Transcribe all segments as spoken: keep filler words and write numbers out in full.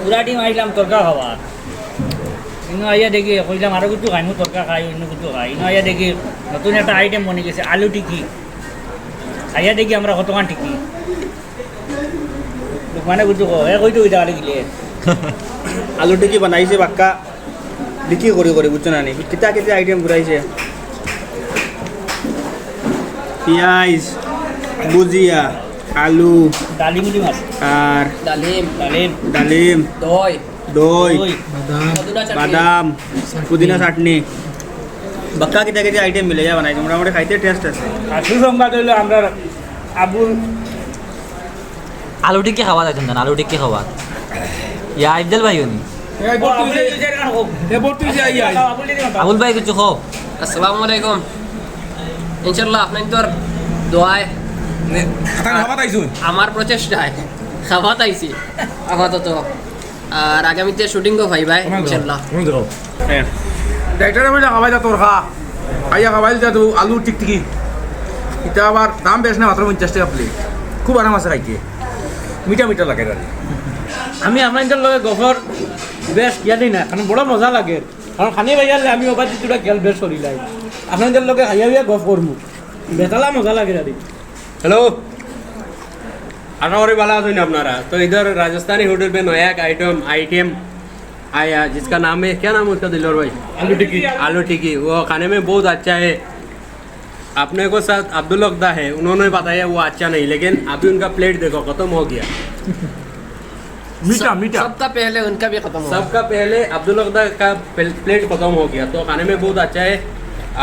পুরা টিম আইলাম তরকা খাওয়া। ইনো আইয়া দেখি, কইলাম আরো কিছু খাইমু, তরকা খাই, অন্য কিছু খাই। ইনো আইয়া দেখি নতুন একটা আইটেম বনি গেছে, আলু টিকি। আইয়া দেখি আমরা কতখান টিকি। লোকমানে কিছু কয়, এ কইতো কইতা খালি গিলে। আলু টিকি বানাইছে বাক্কা, বিক্রি করি করি, বুঝছো না নি? কিতা কিতা আইটেম ঘুরাইছে। পিয়াজ, ভুজিয়া, আলু, ডালিম, ডিম আছে। আর ডালিম, ডালিম, ডালিম, দই, দই, দই। পুদিনা চাটনি। বাদাম, পুদিনা চাটনি। বাক্কা কিতা কিতা আইটেম মিলে যা বানাইছে, মোটামুটি খাইতে টেস্ট আছে। আর সুসংবাদ হইলো আমরা আবুল আলু টিকি খাওয়া যাইতো না, আলু টিকি খাওয়া। ইয়া, আফজল ভাই উনি। এ, বর্তু যে, এ, বর্তু যে, আই, আই। আবুল ভাই কিছু কও। আসসালামু আলাইকুম। ইনশাআল্লাহ, আপনার তোর দোয়ায় নে, খাবার আইছুন। আমার প্রচেষ্টায় খাবার আইছি আপাতত। আর আগামীতে শুটিংও পাইবায়, ইনশাআল্লাহ। হ্যাঁ। ডাইরেক্টরে বলে খাবাইলা তোর খা। আইয়া খাবাইল যা তো আলু টিকটিকি। ইটা আবার দাম বেশ না, মাত্র পঞ্চাশ টাকা প্লেট। খুব আরাম আছে খাইতে। মিঠা মিঠা লাগে আর কি। আমি আপনাদের লগে গফর বেশ কিয়া দিই না, কারণ বড় মজা লাগে। কারণ খানি ভাই আনলে আমি ওবার দুটা খেয়াল বেশ করি লাই। আপনাদের লগে খাইয়া হইয়া গফ করমু। বেতালা মজা লাগে আর কি। হ্যালো, আশা করি ভালো আছেন আপনারা। তো ইধার রাজস্থানি হোটেল পে নয়া এক আইটেম, আইটেম आया, जिसका नाम है, क्या नाम है उसका, दिलवर भाई? आलू टिक्की। आलू टिक्की, वो खाने में बहुत अच्छा है। अपने को साथ अब्दुल अकदा है, उन्होंने बताया वो अच्छा नहीं, लेकिन अभी उनका प्लेट देखो, खत्म हो गया। मीठा, सब-, मीठा। सबका पहले उनका भी खत्म हो गया। सबका पहले अब्दुल अकदा का प्ल-, प्लेट खत्म हो गया, तो खाने में बहुत अच्छा है।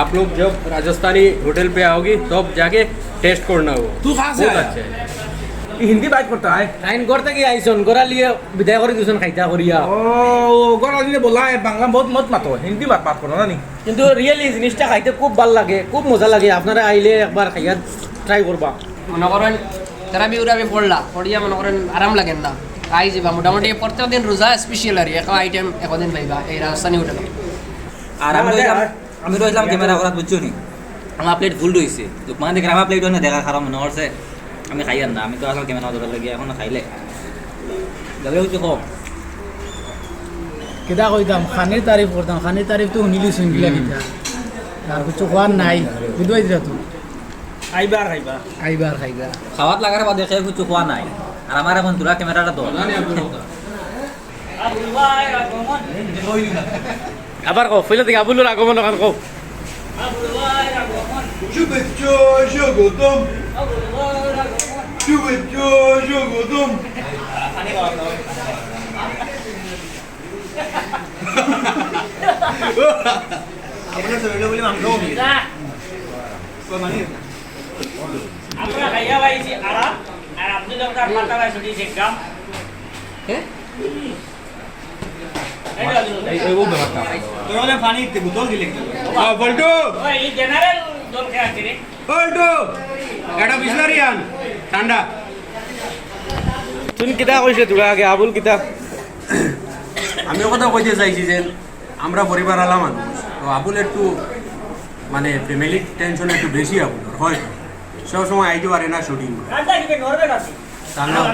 आप लोग जब राजस्थानी होटल पे आओगे, तब जाके टेस्ट करना वो। तू कहाँ से बहुत आया? अच्छा है। ये हिंदी बात करता है। তাইন ঘর থাকি আইছন, ঘর আলিয়ে বিদায় করি দিছন খাইতা করিয়া। ও, ঘর আলিয়ে বলা হয়, বাংলা বহুত মত মাতো, হিন্দি বাত, বাত করো না নি? কিন্তু রিয়েলি জিনিসটা খাইতে খুব ভালা লাগে, খুব মজা লাগে। আপনারা আইলে একবার খাইয়া ট্রাই করবা। মনে করেন, তারাবি উরাবি পড়লা, পড়িয়া মনে করেন আরাম লাগে না। আই যাবা, মোটামুটি প্রত্যেক দিন রোজা স্পেশাল আর কি, এক আইটেম একদিন পাইবা এই রাজস্থানি হোটেল। আর আমি রইলাম, আমি রইলাম ক্যামেরা করাত, বুঝছো নি? আমার প্লেট ফুল রইছে। লোকমান দেখে আমার প্লেট না দেখার কারণ মনে করছে আমি খাইয়ার না, আমি তো আসলে ক্যামেরা ধরে লাগি এখন খাইলে। যাবে হচ্ছে কম। কিতা কইতাম, খানির তারিফ করতাম, খানির তারিফ তো হুনিলি শুনবিলা কিতা। আর কিছু কওয়ার নাই, বুঝবায় দিলা তো। আইবা আর খাইবা। আইবা আর খাইবা। খাওয়াত লাগার বাদে কেউ কিছু কওয়া নাই। আর আমার এখন দূরা ক্যামেরাটা ধর। আবার কও, পয়লা থাকি আবুলর আগমন ওখান কও। শুভেচ্ছা স্বাগতম। শুভেচ্ছা স্বাগতম। আমরা খাইয়া পাইছি আরাম, আর আব্দুল জব্বার মাথা ভাই ছুটি শিখলাম। হ্যাঁ? এই, এই, এই, ও ব্যাপারটা। তোর বলে পানি দিতে বোতল দিলে কিন্তু। আ, বল্টু! ওই, এই জেনারেল দল খেয়ে আছে রে। বল্টু! একটা বিসলারি আন, ঠান্ডা। তুই কিতা কইছে তোরা আগে, আবুল কিতা? আমি ও কথা কইতে চাইছি যে আমরা পরিবার আলা মানুষ, তো আবুল একটু মানে ফ্যামিলি টেনশন একটু বেশি আবুল, হয় সব সময় আইতে পারে না শুটিং। তানোর,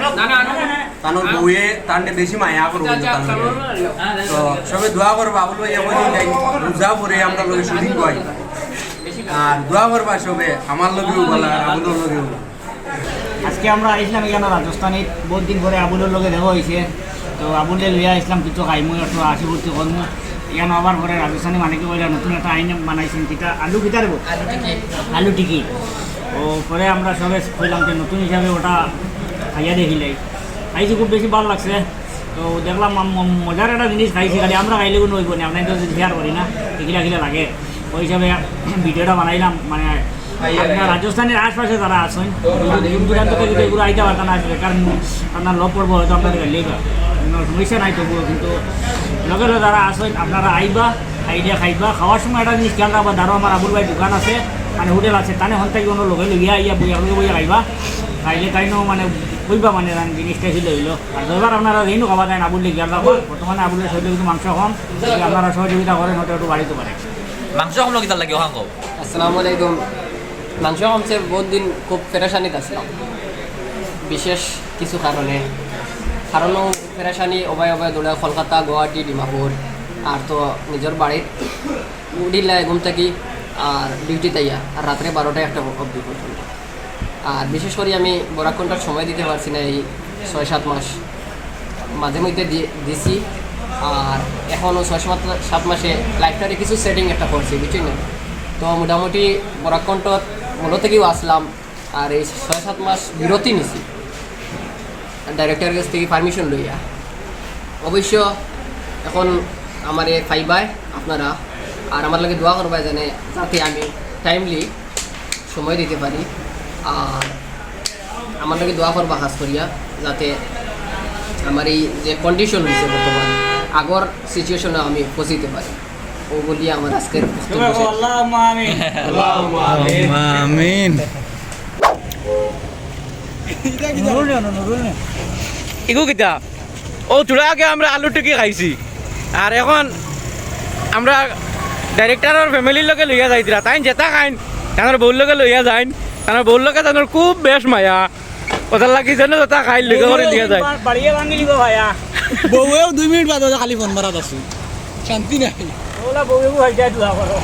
তানোর বউয়ে তানরে বেশি মায়া করবো তানোর লগে। তো সবে দোয়া করবা, আবুল ভাই এখন যাই রোজা পরে আমরা লগে শুটিং করি। আর দোয়া করবা সবে আমার লগেও বলা, আর আবুলর লগেও। আজকে আমরা আইছিলাম এখানে রাজস্থানে, বহুত দিন পরে আবুলর লগে দেখা হইছে। তো আবুলরে লইয়া আইছিলাম কিছু খাইমু, একটু হাসি ফুর্তি করমু। এখানে আবার পরে রাজস্থানি মানে কি কইলা নতুন একটা আইটেম বানাইছেন, কিতা আলু কিতা রে বো? আলু টিকি। আলু টিকি। ও পরে আমরা সবে কইলাম যে নতুন হিসাবে ওটা খাইয়া দেখিলাই। খাইছি, খুব বেশি ভালা লাগছে। তো দেখলাম ম-, ম-, মজার একটা জিনিস খাইছি, খালি আমরা খাইলে কোনো হইব না, আপনারা তো শেয়ার করি না, কিলা কিলা লাগে। ওই হিসাবে ভিডিওটা বানাইলাম, মানে আপনার রাজস্থানের আশপাশে যারা আছেন, দূর দূরান্ত থেকে যদি এগুলো আইতে পারতেন আসলে, কারণ আপনার লভ পড়বো হয়তো আপনাদের গেলেই বা কোনো সমস্যা নাই, তবুও কিন্তু লগের যারা আছেন আপনারা আইবা, আইলে খাইবা। খাওয়ার সময় একটা জিনিস খেয়াল রাখবা, ধরো আমার আবুল ভাই দোকান আছে, মানে হোটেল আছে, তানে হন থেকে কোনো লগে লইয়া আইয়া বইয়া লগে বইয়া খাইবা, খাইলে তাই নু মানে কইবা মানে রান জিনিসটা ছিল হইলো। আর দরবার আপনারা রেনু খাওয়া যায় না বললে খেয়াল রাখবা, বর্তমানে আবুলের শরীরে কিন্তু মাংস কম, যদি আপনারা সহযোগিতা করেন হয়তো একটু বাড়িতে পারে। মাংস কম লোক তার লাগে ওখান কম। আসসালামু আলাইকুম। মাংস কমছে, বহুত দিন খুব পেরেশানিত আসলাম বিশেষ কিছু কারণে। কারণ পেরেশানি অবায় অবায় দৌড়ায় কলকাতা, গুয়াহাটি, ডিমাপুর, আর তো নিজর বাড়িত উঠিলাই ঘুম থাকি আর ডিউটি তাইয়া আর রাত্রে বারোটা একটা অবধি পর্যন্ত। আর বিশেষ করি আমি বরাক কণ্ঠর সময় দিতে পারছি না এই ছয় সাত মাস, মাঝে মধ্যে দি- দিছি। আর এখনও ছয় সাত সাত মাসে লাইফটারে কিছু সেটিং একটা করছি, বুঝছইন না? তো মোটামুটি বরাক কণ্ঠত মূল থাকিও আসলাম, আর এই ছয় সাত মাস বিরতি নিছি ডাইরেক্টরের কাছ থাকি পারমিশন লইয়া। অবশ্য এখন আমারে পাইবায় আপনারা, আর আমার লাগি দোয়া করবায় যেন, যাতে আমি টাইমলি সময় দিতে পারি। আর আমার লাগি দোয়া করবা খাস করিয়া, যাতে আমার এই যে কন্ডিশন হয়েছে বর্তমান, আগর সিচুয়েশনে আমি পৌঁছিতে পারি। ও বলি আমার আজকের বক্তব্য শেষ। আল্লাহুম্মা আমিন। আমিন। ইগু কিতা? ও, থুড়া আগে আমরা আলু টিকি খাইছি, আর এখন আমরা ডাইরেক্টরর ফ্যামিলির লগে লইয়া যাইতরা। তাইন যেতা খাইন, তানর বউর লগে লইয়া যাইন। তানর বউর লগে তানর খুব বেশ মায়া। ওটার লাগি যেন যেতা খাইন, লগে করে লইয়া যায়। বাড়িয়ে ভাঙি দিব ভাইয়া। বউয়েও দুই মিনিট বাদে খালি ফোন মারাত আছে, শান্তি নাই। ওলা বউয়ে ভাই যায় দোয়া করো।